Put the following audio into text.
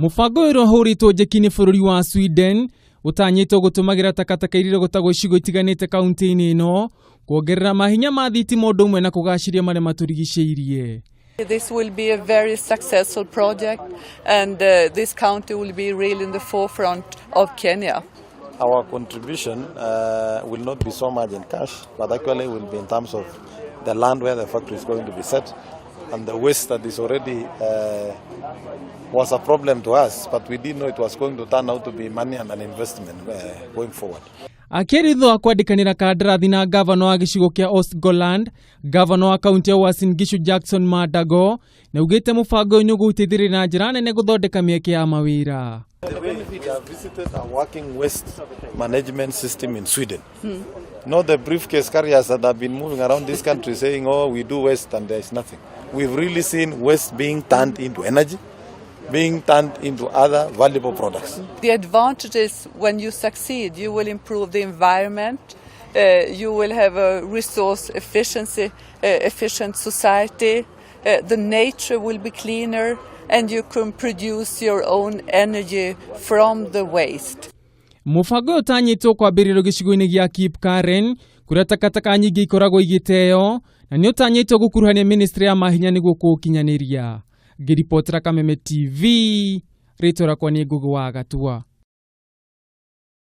Mũbango ũyũ ũrahũrĩtwo njeki nĩ bũrũri wa Sweden ũtanyĩtwo gũtũmagĩra takataka iria irogotagwo icigo itiganĩte kaunti-inĩ ĩno kuongerera mahinya ma thitima ũndũ ũmwe na kũgacĩria marĩa matũrigicĩirie. This will be a very successful project, and this county will be really in the forefront of Kenya. Our contribution will not be so much in cash, but actually will be in terms of the land where the factory is going to be set and the waste that is already was a problem to us, but we didn't know it was going to turn out to be money and an investment going forward. Akĩaria thutha wa kwandĩkanĩra kandarathi na ngavana wa gĩcigo kĩa Ostgoland, ngavana wa kaunti ya Uasin Gishu Jackson Mandago nĩaugĩte mũbango ũyũ nĩ ũgũteithĩrĩria na njĩra nene gũthondeka mĩeke ya mawĩra. We have visited a working waste management system in Sweden. Not the briefcase carriers that have been moving around this country saying, "Oh, we do waste," and there is nothing. We've really seen waste being turned into energy, being turned into other valuable products. The advantage is when you succeed, you will improve the environment, you will have a resource efficient society, the nature will be cleaner, and you can produce your own energy from the waste. Mũbango ũyũ ũtanyĩtwo kwambĩrĩrio gĩcigo-inĩ gĩa Kipkaren kũrĩa takataka nyingĩ ikoragwo igĩteo na nĩ ũtanyĩtwo gũkuruhania ministry ya mahinya nĩguo kũũkinyanĩria. Ngĩribotera Kameme TV, rĩtwa rĩakwa nĩ Ngũgĩ wa Gatua.